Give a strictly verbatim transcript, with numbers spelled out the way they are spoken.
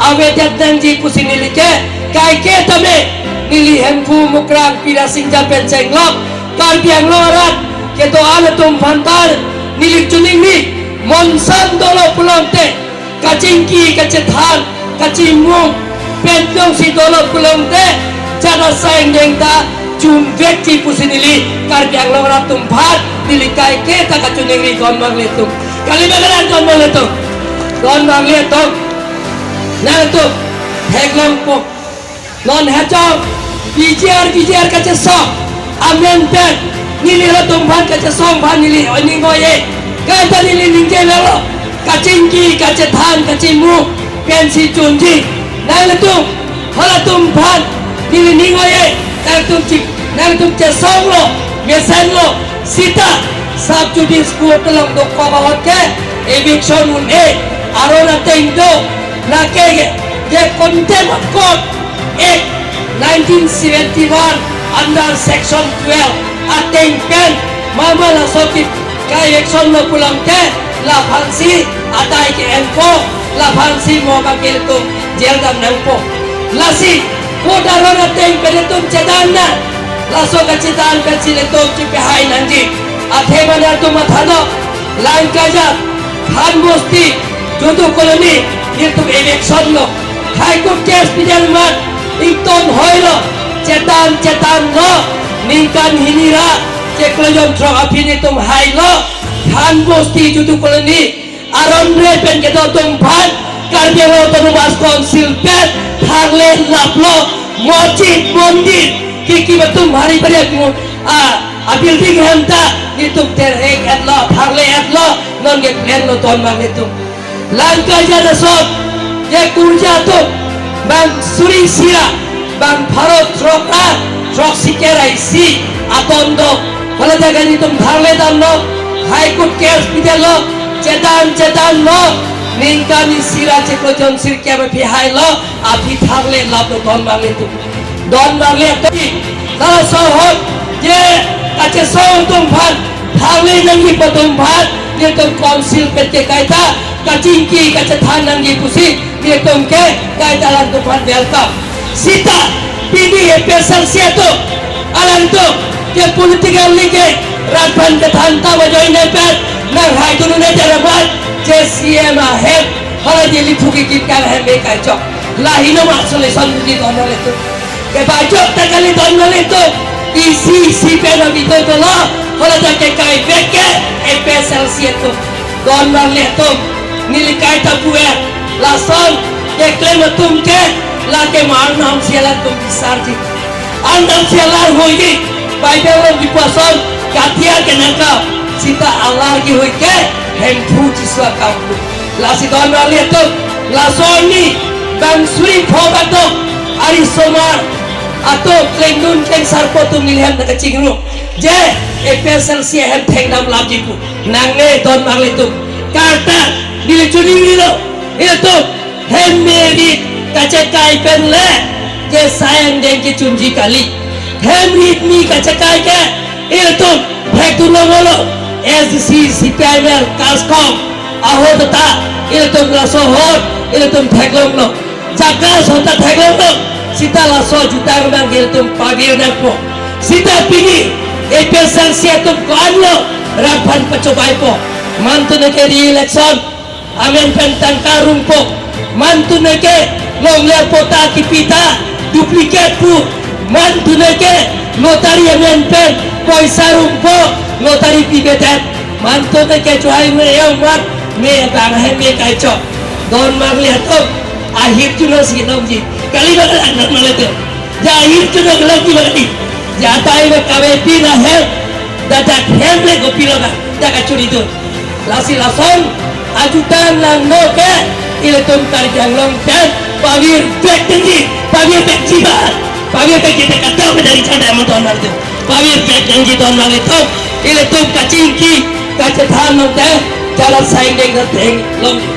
avedet nangji pusi neli ke kaike tame neli Hemphu Mukrang Pira Singja pen chenglok Karbi Anglong arat kedo-an atum aphan ta neli choningri, monsam dolo pulote, kachingki, kachethan, kachimung pen jongsi dolo pulote, jat asai angdeng ta chunvekji pusi neli Karbi Anglong arat atum aphan neli kaike ta kachoningri, don marli atum. Kali ba kalang, don marli atum? Don marli atum. Nangtum theklongpo. Non hachong, B J R, B J R kachesong amen pen neli halatum aphan, kachesong aphan neli oning oi-e. Kaita neli ningje lelo, kachingki, kachethan, kachimung pensi chunji. Nangtum halatum aphan neli ning oi-e. Nangtum chi, nangtum chesonglo, mesenlo, sita sub judice court along dokok ahut ke eviction un-e, aron ateng do. Lake ke, ke Contempt of Court Act nineteen seventy-one under section twelve ateng pen mama laso ke ka-eviction lo pulote laphansi adai ke-enpo, laphansi mo abang ke ilitum jail dam nangpo. Lasi court aron ateng pen ilitum chedan nang, laso kachedan pensi ilitum chepehai nangji. Athe mane ilitum matha non, Langkajat, Khan Bosti, Judu Colony, nelitum eviction lo. High Court case pidel mat, ington hoilo, chedan, chedanlo, ningkan hini ra chiklo jon throk aphi nelitum hailo, Khan Bosti, Judu Colony, aron re pen kedo atum aphan, Karbi Anglong Autonomous Council pen tharle laplo, mosjid, mondir, kekim atum hari bari mu, a, a building hem ta nelitum terhek etlo, tharle etlo, non ke plan lo, don marli atum. Langkajat ason, ke kurja atum, bang suri isi ra, bang pharo throk ra, throksi kre ra isi aton do. Hala jaga nelitum tharle damlo, High Court case pidelo, chedan, chedanlo, ningkan isi ra chiklo jon sirkep aphi hailo, aphi tharle laplo, don marli atum. Don marli atum. Laso ahut ke kachesong atum aphan, tharle nangji pu atum aphan, nelitum council pen ke kaita kachingki, kachethan nangji pusi nelitum ke kaita alangtum aphan welcome. Sita pini A P H L C atum, alangtum ke political league rat aphan kethan ta ajoine pen nang hai dunu ne jaraman, je C M ahem, hala Delhi phuki kit kang hem me kaichok. Lahei no ma solution buji, don marli atum. Kebajok ta kali, don marli atum. Isi isi pen abito dolo, hala ta ke kaivek ke A P H L C atum. Don marli atum, neli kaita pu-e, lason keklem atum ke, lake ma arnam si alantum bisarji. Arnam si alar hoiji, Bible along kipu ason, katia ke nangkam, sita alar kehoi ke, Hemphu Jisu akam pu. Lasi don marli atum, laso arni, bang suri pho bak dong, arisomar atum, klengdun klengsarpo atum neli hem ta kachingrum. Je, A P H L C ahem thengdam lapji pu. Nangne, don marli atum. Karta, neli choningrilo, ilitum hem me rit kachekai pen le, je asai angdeng kechunji kali. Hem rit me kachekai ke, ilitum thekdun longlo, S D C, C P I M L, KASCOM, ahut ta, ilitum laso ahut, ilitum theklonglo. Jaka ahut ta theklonglo, sita laso ajutang abang ke ilitum pavir nangpo. Sita pini, A P H L C atum ko-anlo, rat aphan pachobaipo. Mantu ne ke re-election amen pen tangka rumpo. Mantu ne ke longle patta kipi ta duplicate pu. Mantu ne ke lottery amen pen poisa rumpo, lottery pipedet. Mantu ne ke chohai me yang mat, me abang ahem me kaichok. Don marli atum, ahirjuno si longji. Kali ba kalang, don marli atum? Ja ahirjuno kelongji ba kali? Ja tai ba kave pin ahem, dak dak hem le kopilo ba, dak kachuri dun. Lasi lason ajutang nangno ke, ilitum Karbi Anglong pen pavirvek nangji, pavirvekji ba, pavirvekji te kata menjadi chada ma, don marli atum. Pavirvek nangji, don marli atum. Ilitum kachingki, kachethan nangte, jala saing deng dateng longji.